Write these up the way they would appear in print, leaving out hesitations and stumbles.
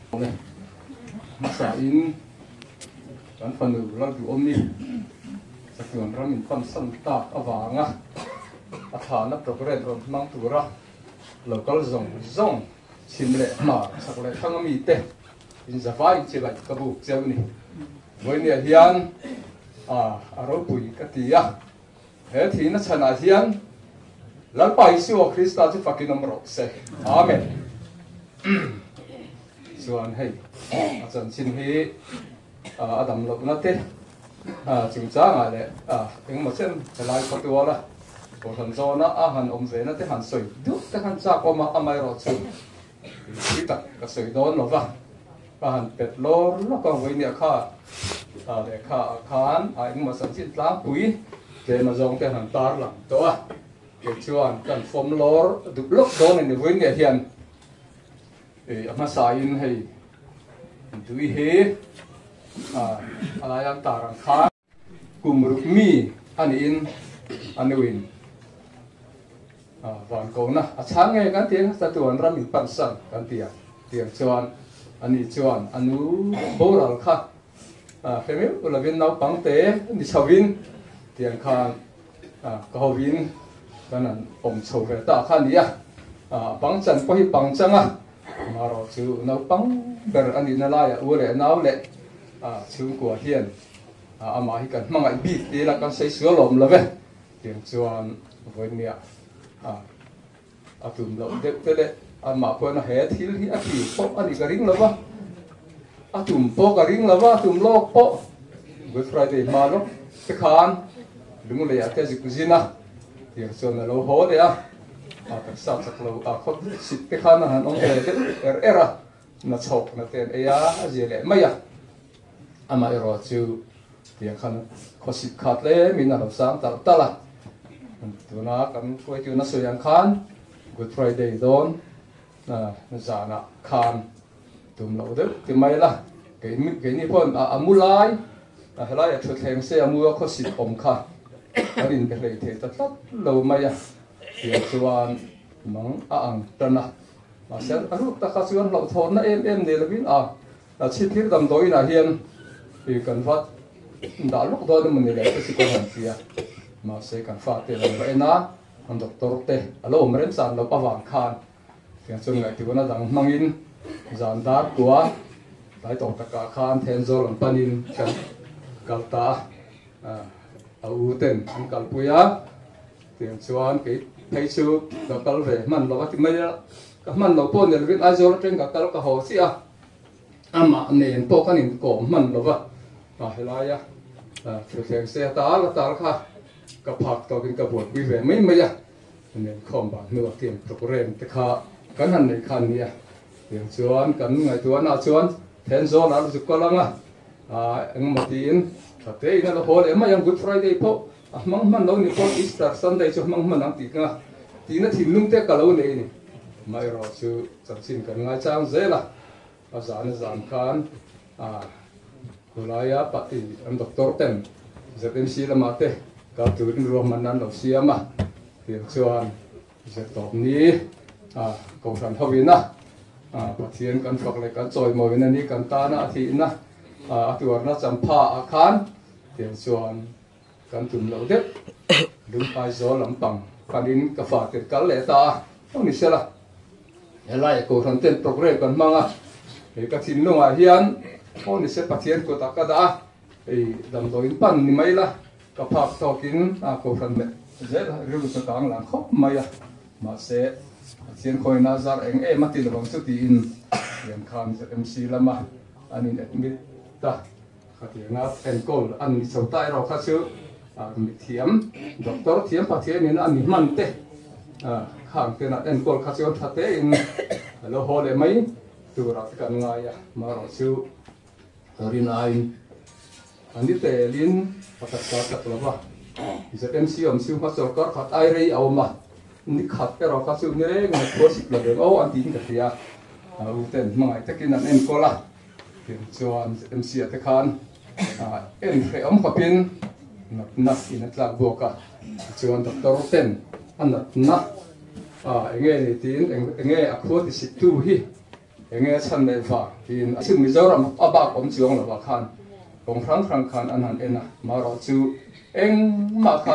Awle, hmasa in kan fanu Lalduhawmi chatuan ram in pansan tak avanga a thlahna programme rawn hmang tura lo kal zawng zawng chhim leh hmar chak leh thlang ami te in zavai chibai ka buk cheu ni. Vawinia hian a ropui ka ti a, he thihna chhanah hian Lalpa Isua Krista chu fakin awm rawh se. Amen. Chuan hei a chanchin hi a dam lohna te chungchangah leh engemaw chen helai khawtuala Kohhran zawna a han awm vena te han sawi duh te khan chak awm a, amaherawhchu Tui tak ka sawi dawn lo va, ka han pet lawr lawk a, vawinia kha lehkha ah khan a engmaw chanchin tlangpui tlem azawng te han tar lang tawh a, kei chuan kan fawm lawr duh lawk dawn a ni vawinia hian a hmasa in hei tui hi a lai an tar ang khan. Kum ruk mi a niin a nuin van kona a chhang nge kan ti a, chatuan ram in pansan kan ti a, tiang chuan ani chuan a nu boral kha hre meuh lovin naupang te ni chhovin tiang khan ka hovin kan han awm chho ve ta kha a ni a, pangchan pawh hi pangchang a, amaherawh chu naupang ber a nihna laiah u leh nau leh chhungkua hian Amah hi kan hmangaih bik ti ila kan sawi sual awm lo ve tiang chuan vawinia a tum loh deuh te leh amah pawhin a he thil hi a ti pawh a nih ka ring lo va, a tum pawh ka ring lo va, a tum lawk pawh Good Friday hma lawk te khan lung lei ah te a zuk zin a tiang chuan a lo haw leh a, a taksa chak lo a khawp sit te khan a han awm ve deuh er er a, na chhawk na te an ei a, a zia leh mai a. Amaherawh chu tiang khan khawsik kha tlemin a lo sang talh talh a, tuna kan hruaitu na sawi ang khan Good Friday dawn zanah khan tum loh deuh ti mai la, keini pawhin a mu lai helai a thutthleng se a mu a khawsik awm kha kan inbe hlei thei ta tlat lo mai a, tiang chuan mang a ang tan a, mahse a ruk takah chuan hlauhthawnna em em nei lovin a. A chhipthir damdawiin ah hian ih kan va dah lawk dawn emaw ni le te chu ka han ti a, mahse kan fate lo va en a, an doctor te a lo awm rem chan loh avang khan tiang chuan ngaihtuahna dang hmangin zan dar kua tlai tawh takah khan Thenzawl an panin kan kal ta a, a u ten an kalpui a. Tiang chuan kei phei chu ka kal ve hman lo a ti mai a, ka hman lo pawh ni lovin Aizawl atangin ka kal ka haw chiah a, amah nen pawh kan inkawm hman lo va, a helaia thuthleng se a tal a tal kha ka phak tawkin ka buaipui ve mai mai a, nen khawm ban hnuah tiang programme te kha kan han nei kha a nia, tiang chuan kan ngaihtuahnaah chuan Thenzawl ah zuk kal ang a, engemaw tiin tha tein a la haw leh mai ang Good Friday pawh A hmang hman lo ni pawh Easter Sunday chu hmang hman ang tih kha tihna thinlung te ka lo nei a ni. Amaherawh chu chanchin kan ngaichang zel a, a zan a zan khan khulaia pati an doctor ten ZMC lamah te kal turin ruahmanna an lo siam a, tiang chuan Zirtawp ni Kohhran hovina Pathian kan fak leh kan chawimawina ni kan tana a thihna a tuarna champha ah khan tiang chuan Kan tum loh deuh Lungpai zawl lampang panin ka fa tir kal leh ta a, aw ni sela helai Kohhran ten programme kan hmang a, hei ka thinlungah hian aw ni se Pathian kutah ka dah a, hei damdawiin pan ni mai la ka phak tawkin a Kohhran leh zel rilru ka kang lang khawp mai a, mahse Pathian khawina zar eng em a ti lovang chu tiin tiang khan ZMC lama an in admit ta. Khatianga enkawl an ni chho ta erawh kha chu mithiam, doctor thiam Pathianin a ni hman te khang ten an enkawl kha chuan tha tein a lo haw leh mai turah te kan ngai a, marawh chu rinaiin a ni telin pakhat kar tak lo va, ZMC awm chu hma sawrkar khat ai rei a awm a, ni khat erawh kha chu ni reng a khua sik lo reng aw an tiin ka hria, a u ten hmangaih takin an enkawl a. Tiang chuan MC-a te khan en hrehawm khawpin natna in a tlak bawk a, tichuan doctor ten a natna enge ni tiin enge a khua ti siktu hi Enge a chhan leh vang tiin a chhun Mizoram a bak awm chuang lo ah khan kawng hrang hrang khan an han en a, marawh chu engmah kha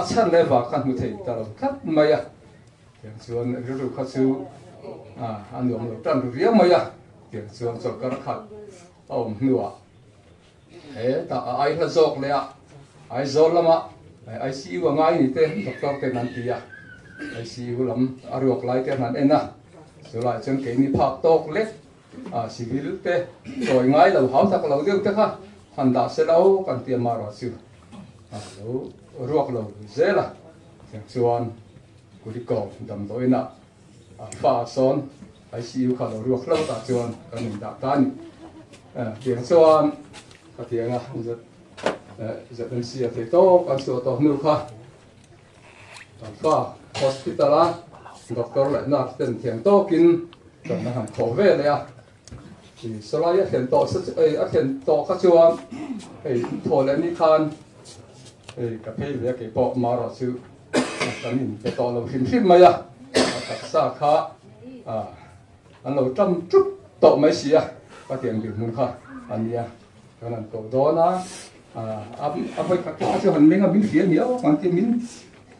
a chhan leh vang kha hmu thei ta lo tlat mai a. Tiang chuan rilru kha chu a nuam lo tan ru viau mai a, tiang chuan chawlhkar khat a awm hnuah hetah a ai hla zawk leh a, Aizawl lama ICU a ngai ni te doctor ten an ti a, ICU lam a ruak lai te an han en a, chulaiah chuan keini phak tawk lek civil te chawi ngai lo hau tak lo deuh te kha han dah se lo kan ti a marawh chu a lo ruak lo zel a, tiang chuan Kulikawm damdawiinah fa sawn ICU kha lo ruak hlauh tah chuan kan indah ta a ni. Tiang chuan ka tiang a ZMC a thei tawk an chhuah tawh hnu kha kan fa hospital a doctor leh nurse ten thiam tawkin kan la han thawh ve leh a. Sawlai a thlen tawh a thlen tawh kha chuan hei thaw leh ni khan hei ka phei ve a keipawh marawh chu kan in pe tawh lo hrim hrim mai a, a taksa kha an lo ṭam ṭup tawh mai si a, ka tiang dinhmun kha a nia kan han koh dawn a, a vawi khat te kha chu han meng a min hria ni aw kan ti min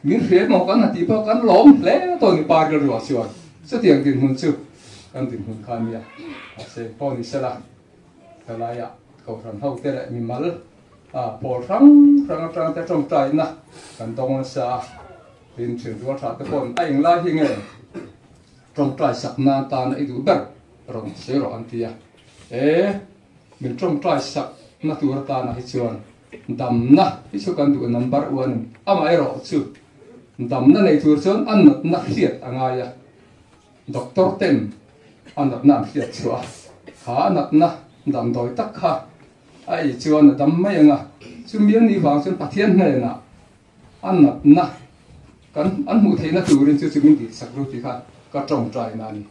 min hria emaw kan han tih pawh kan lawm hle tawh ni pa rilruah chuan chutiang dinhmun chu kan dinhmun kha a nia, mahse pawh ni sela helaiah kohhran ho te leh mimal Pawl hrang hrang atang te tawngtaina kan dawng nasa a, tin thian rual tha te pawhin a englai hi nge tawngtai sak nan tana i duh ber rawn sawi rawh an ti a, e min tawngtai sak na tur atana hi chuan damna hi chu kan duh number one amaherawh chu damna nei tur chuan a natna hriat a ngai a, Doctor ten a natna an hriat chhuah a, kha a natna damdawi tak kha A ei chuan a dam mai ang a, chumi a nih vang chuan Pathian hnenah a natna kan an hmuh theihna turin chu chu min tihsak ru tih kha ka tawngtai na a ni.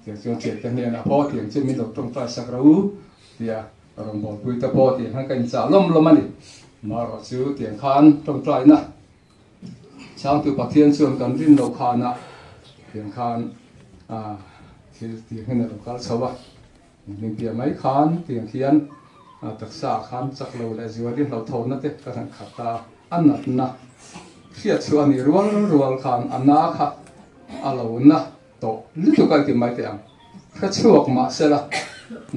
Tiang chuan thiante hnenah pawh tiang chu min lo tawngtai sak ro u tia rawngbawlpui te pawh tiang khan ka inchah lawm lawm a ni. Marawh chu tiang khan tawngtaina Changtu Pathian chuan kan rin loh khanah tiang khan thil tiang hian a lo kal chho a. Min piah mai khan tiang hian taksa ah khan chak lo leh zualin hlauhthawnna te ka han khat ta a, a natna hriat chhuah a nih rual rual khan a na kha a lo na tawh lutuk a ti mai teh ang. Hre chhuak mahsela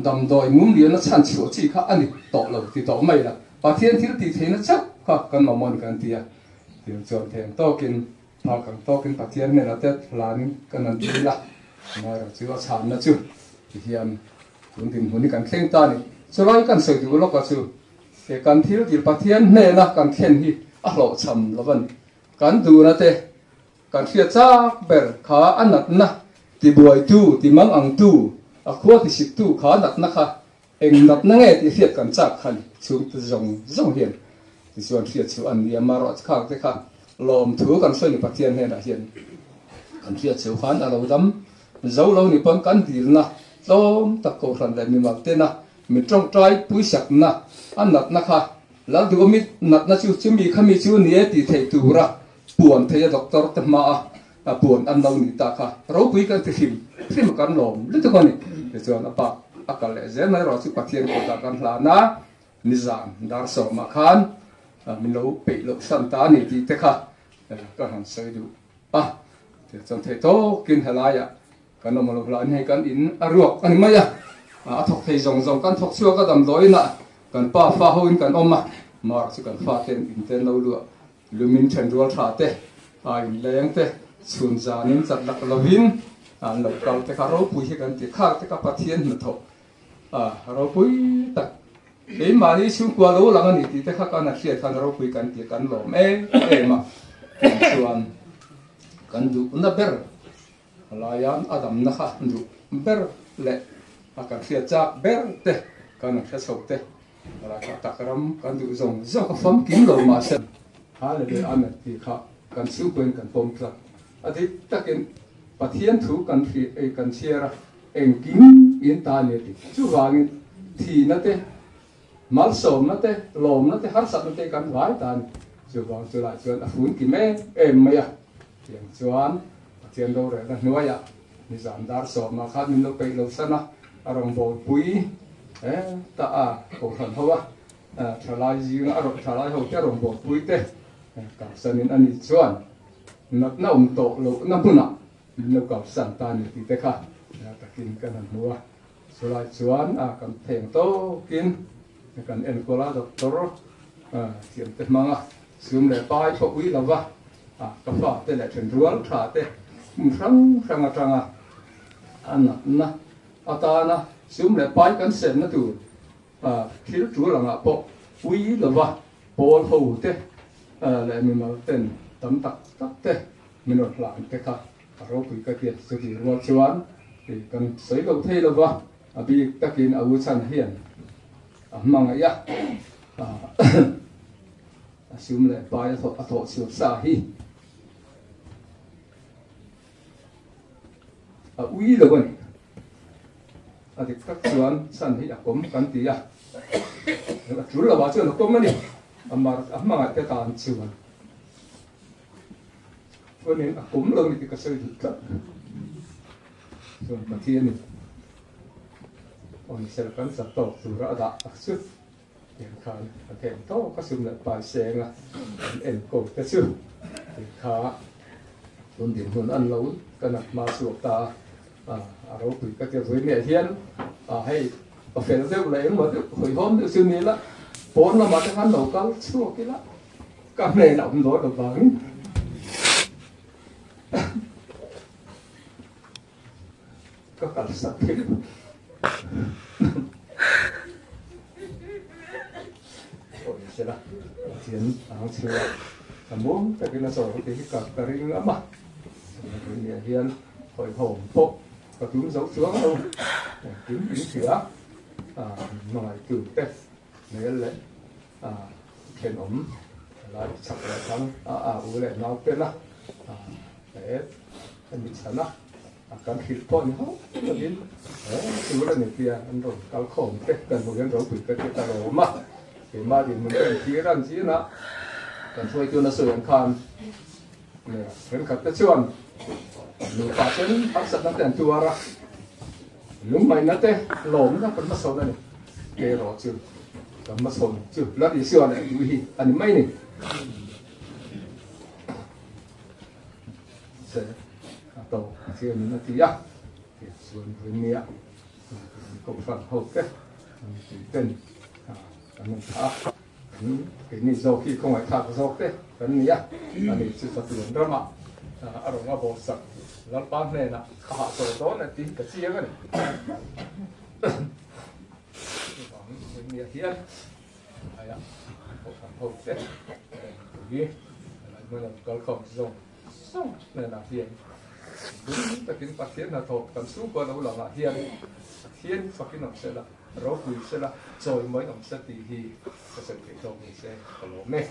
damdawi mum lian a chhan chhuah chi kha a ni tawh lo ti tawh mai la, Pathian thil tih theihna chauh kha kan mamawh a ni kan ti a, tiang chuan theng tawkin Phak ang tawkin Pathian hnenah te hlanin kan han dil a, amaherawh chu a chhanna chu tihian tun dinhmun hi kan thleng ta a ni. Chulai kan sawi duh lawka chu he kan thil dil Pathian hnena kan thlen hi a hlawhchham lo a ni. Kan duhna te kan hriat chak ber kha a natna tibuaitu, timang angtu, a khua tisiktu kha natna kha eng natna nge tih hriat kan chak kha ni. Chhungte zawng zawng hian tichuan hriat chu an ni a, marawh khak te kha Lawmthu kan sawi ni Pathian hnenah hian kan hriat cheu khan a lo dam zo lo ni pawn kan dilna tlawm tak kohhran leh mimal tena min tawngtai puisakna a natna kha lal duhawmi natna chu chumi khami chu ni e tih theih tura puan theia doctor te hmaa a puan an lo nih ta kha ropui kan ti hrim hrim a kan lawm lutuk a ni. Tichuan a pak a kal leh zel mai erawh chu Pathian kutah kan hlan a. Nizan dar sawmah khan min lo peih loh san ta a ni tih te kha ka han sawi duh a, tichuan theih tawkin helaiah kan awm lo hlain hei kan in a ruak a ni mai a, a thawk thei zawng zawng kan thawk chhuak a damdawiinah kan pa fa hoin kan awm a, mar chu kan fa ten in te an lo luah lumin then rual tha te a inleng te chhun zanin chat lak lovin an lo kal te kha ropui hi kan ti khak te kha Pathian hnathawh A ropui tak. Keimahni chhungkua lo lang a ni tih te kha kan a hriat khan ropui kan tih kan lawm em em a. Tiang chuan kan duhna ber laian a damna kha duh ber leh a kan hriat chak ber te kan a hre chho te lai kha tak ram kan duh zawng zawng a famkim lo mahse ha le leh amen tih kha kan chhungkuain kan pawm tlat. A dik takin Pathian thu kan hriat kan chhiar a. Engkim in ta a ni a ti. Chuvangin thihna te, malsawmna te, lawmna te, harsatna te kan vai ta a ni. Chuvang chu lah chuan a fun kim em em mai a. Tiang chuan Pathian rorelna hnuaiah Nizan dar sawmah khan min lo peih lo san a, a rawngbâwl pui ta a kohhran ho a, thalai zinga a thalai ho te rawngbâwl pui te kalsanin a ni chuan natna awm tawh lohna hmunah min lo kalsan ta a ni tih te kha takin kan han hmu a. Chulai chuan kan theng tawkin kan enkawl a, doctor thiamte hmanga sum leh pai pawh ui lova ka fate leh thenrual tha te hmun hrang hrang atanga a natna atana sum leh pai kan senna tur thil tul angah pawh ui lova pawl ho te leh mimal ten tam tak tak te min rawn hlan te kha A ropui ka tiat chuti rual chuan kan sawi lo thei lo va, a bik takin a u chhan hian a hmangaih a, a sum leh pai a thawh chhuak sa hi a ui lo a ni. A dik tak chuan chhan hi a kawm kan ti a, a tul lo ah chuan a kawm a ni, a mar a hmangaih te tan chuan. Chuanin a kum lo ni tih ka sawi duh tlat. Chuan Pathianin awmsel kan chak tawk tura a dah tak chu tiang khan a them tawk a sum leh pai seng a an enkawl te chu tih kha tun dinhmun an lo ka nat hma chhuak ta a, a ropui ka ti a vawi miah hian hei pa fel deuh leh engmaw deuh hawihhawm deuh chu ni la pawn lamah te khan lo kal chhuak ila. Ka hnen a awm dawn avangin ka kalsak thei lo. Awi sela, Pathian ang chhunga ka muang takin a chawl tih hi ka ring ngam a. Tunah hian hawihhawm pawh ka tum zo chuang lo. Engkim in hria a, hmangaihtu te hmel leh thenawm lai chak leh thlang a a u leh nau pen a he hemi chhan a kan hrilh pawh ni hauh lovin he tur a ni tia an rawn kal khawm te kan hmuh hian ropui ka ti ta lawm a keimah dinhmun ka inthlir a an zin a kan hruaitu na sawi ang khan thenkhat te chuan nupa ten harsatna te an tuar a Lungmaina te lawmna kan hmasawn a ni. Erawh chu kan hmasawn chu Lal Isua leh duh hi a ni mai ni. Se a to Pathianin a ti a, tichuan vawinia Kohhran ho te mipui ten kan rawn thlah a, kan keini zawk hi khawngaihthlak zawk te kan ni a, ani chu chatuan ramah a rawn a bawlsak Lalpa hnenah a hahchawl dawn a tih ka chiang a ni. Chuvangin vawinia hian aia Kohhran ho te mipui helai hmuna kal khawm zawng zawng hnenah hian dum takin Pathian hnathawk kan chhungkua lo langah hian Pathian fakin awm sela, ropui sela, chawimawi awm se tih hi ka sawi theih tawk ni se ka lawm e.